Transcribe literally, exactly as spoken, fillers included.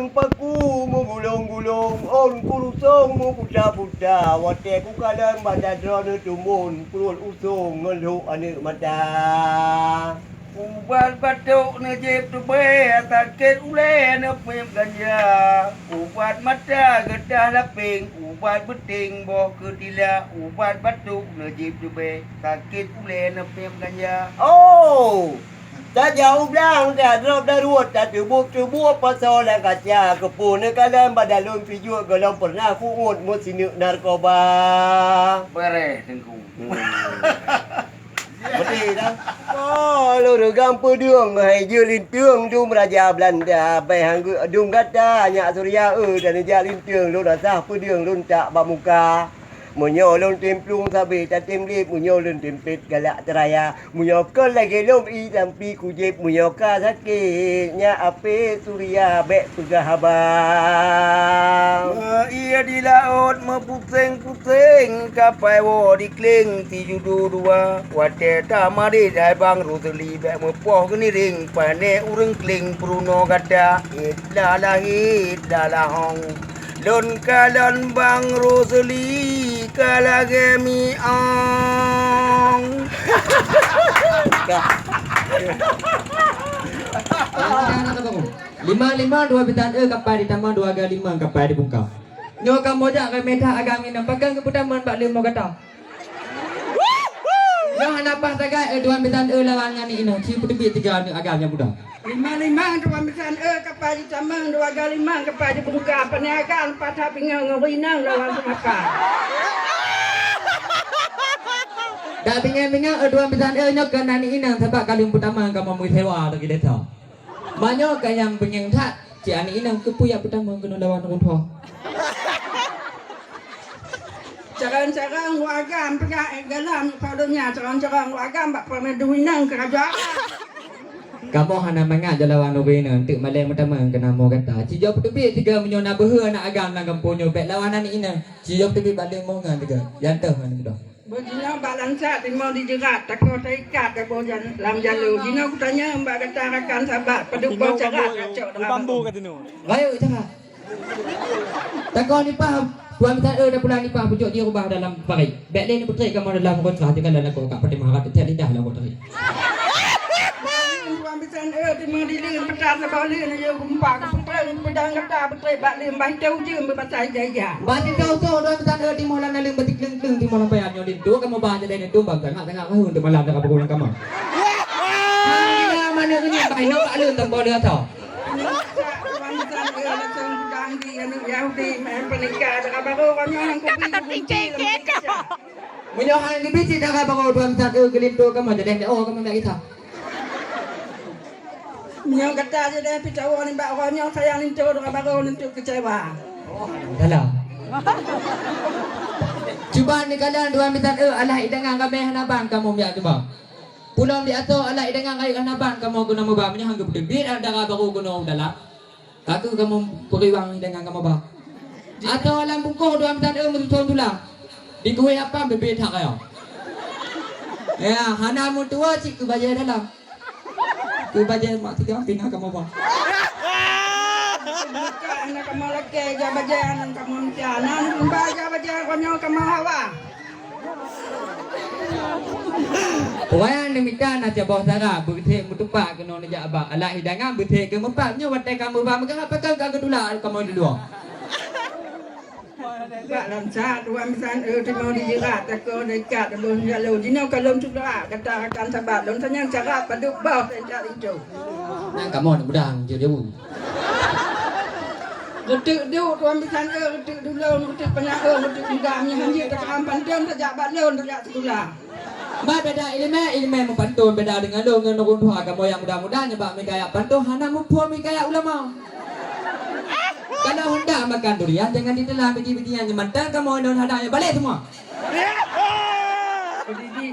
Paku meugulong-gulong, ôn kurusong meuputa-puta, watée kukalon banda droeneuh tumbon, pruet usong ngon lhok aneuëk mata. Ubat batuk neujép teubée, sakét ulée neupiep ganja. Ubat mata geudah lapéng, ubat beuting boh keudila. Ubat batuk neujép teubée, sakét ulée neupiep ganja. Oh! Tajak u blang, tadrob daruet, tateubueb-teubueb pasoe lam kaca, keupeue neukalon banda lôn pijuet gohlom peureunah kuuet meusineuk narkoba. Beureh, Teungku. Hmm. Beutôi dah. Oh, lôn reugam peudeueng hai jeuet linteung dum raja Beulanda, bai hang geuh dum gata nyak Surya, eu, dan jak linteung lôn asah peudeueng lôn tak bak muka. Meunyoe lôn tem plueng sabe tatem lép, meunyoe lôn tem pét galak teuraya, meunyoe kon lagée lôn ié lampi kujép, meunyoe ka sakét nyak apé Surya bék peugah haba. Meuié di laôt meupuseng-puseng, kapai woe di kléng sijudu dua. Watée tamarit hai Bang Rusli bék meupoh geuniréng, pané ureuëng kléng peurunoe gata, hit lala hit lala hong. Lôn kalon Bang Rusli ka lagée miong. Lima lima dua bisan e kapai ditamong dua ga lima kapai dibungka. Nyoe kamoe jak ramé that agam inong pakon geupeutamong bak leumo gata. Nyoe hana paih sagai, eh, tuan bisan, eh, lawan ngon inong, ci peuteubiet tiga aneuk agam nyang muda. Lima-lima tuan bisan, eh, kapai jitamong, dua ga lima kapai jibungka, pane agam leupah that pingan ngon inong lawan seumapa. Dak bingai-bingai, eh, tuan bisan, eh, nyoe keunan inong sabab ka lheueh peutamong kamoe meusewa lagée desa. Meunyoe ka nyang beungéng that, cit aneuk inong keupeue jak peutamong keunoe lawan ureuëng tuha. Carông-carông u agam peugah ék galam, padum nyan carông-carông u agam bak peumeudeuh inong keurajeuen. Kamoe hana mangat jak lawan ureuëng inong, teuk malée meutamong keunan mo gata. Ci jok peuteubiet sigoe meunyoe na beuhe aneuk agam lam gampông nyoe bék lawan aneuk inong. Ci jok peuteubiet bak leumo ngon sigoe. Nyan teuh aneuk muda. Bak jinoe bak lansat timoh di jeurat, takot taikat taboh jan-, lam jalô. Jinoe kutanyong bak gata rakan sahabat, padub boh carat racok dara baro. Rayeuk carat. Takot nipah, tuan bisan e, tapulang nipah pucok jih rubah dalam parit. Bék lé neupeutrek kamoe dalam kontra, tinggai lam lakoe ka patéh maharat, teutek lidah lam kontra. Tuan bisan e, timoh di leuen, peutra saboh leuen, ayo gumpa, kupeutreun peudang gata, peutrek bak leuen, bah itong ujeuen beubasa ija-ija. Bah itong usoh, tuan bisan e, timoh lam naleueng, beuti kleueng-kleueng, timoh lam payah nyoe linto, kamoe bah jadi neutong, bang tangak-tangak mahue, teumalam teuka pukul lam kama. Hai, na mana keunyan, bah inoe bak leuen, tambah leueng asa. Tuan bisan e, langsung peudang di aneuk Yahudi, main peunikah, dara baro, konyol nyang kupi, kupi, lam kaca. Meunyoe hana geubri cit dara baro tuan bisan e geulinto kamoe, jadi ndak oh kamoe ndak kisah. Meunyoe gata jadi pitawoe nibak uroe nyoe sayang linto dara baro linto keucewa. Dalam. Cuba neukalon tuan bisan e alah idangan ramé hana ban kamoe miak cuba. Pulang di asoe alah idangan rayeuk hana ban kamoe keunoe meuba meunyoe hana geubri cit dara baro keunoe dalam. Ka keuh kamoe peuriwang deungon kamoe ba. Atau lam bungkôh dua bisan e meututoe tulang. Dikueh apam bibit hak kaya. Ya, hana meutuwoe cit keu bajée dalam. Keu bajée mak tiga pina kamoe ba. Bukan anak kamoe lakée, ja bajée anak kamoe meusia. Nan ba ja bajée konyoe kamoe hawa. Ureueng nyang neumita na saboh sara, beuthek meutupak keunoe neujak bak alat hidangan, beuthek keu meupat. Nyoe watée ka meuba meugarap, pakon ka geutulak kamoe di luwa. Bak lansa, tuan bisan e timoh di jeurat, takon ikat, boh jalo. Jinoe ka lôn tulak, gata rakan sabat. Lôn tanyong cara padub boh teuka linto. Nyan kamoe neumudang jeuet jauh. Geuteuk duek tuan bisan e, geuteuk dulon, geuteuk panyang e, geuteuk muda, meunyoe han jeuet takeuram pantôn, tajak bak lôn, tajak sikula. Mat beda ileumé, ileumé meupanton beda deungon lôn ngon ureueng tuha. Kamoe nyang muda-muda nibak meuhikayat panton hana muphom hikayat ulama. Kalau hendak makan durian, jangan ditelan biji-bijian, nyan mantong kamoe non hadang nyan balek semua. Pendidik.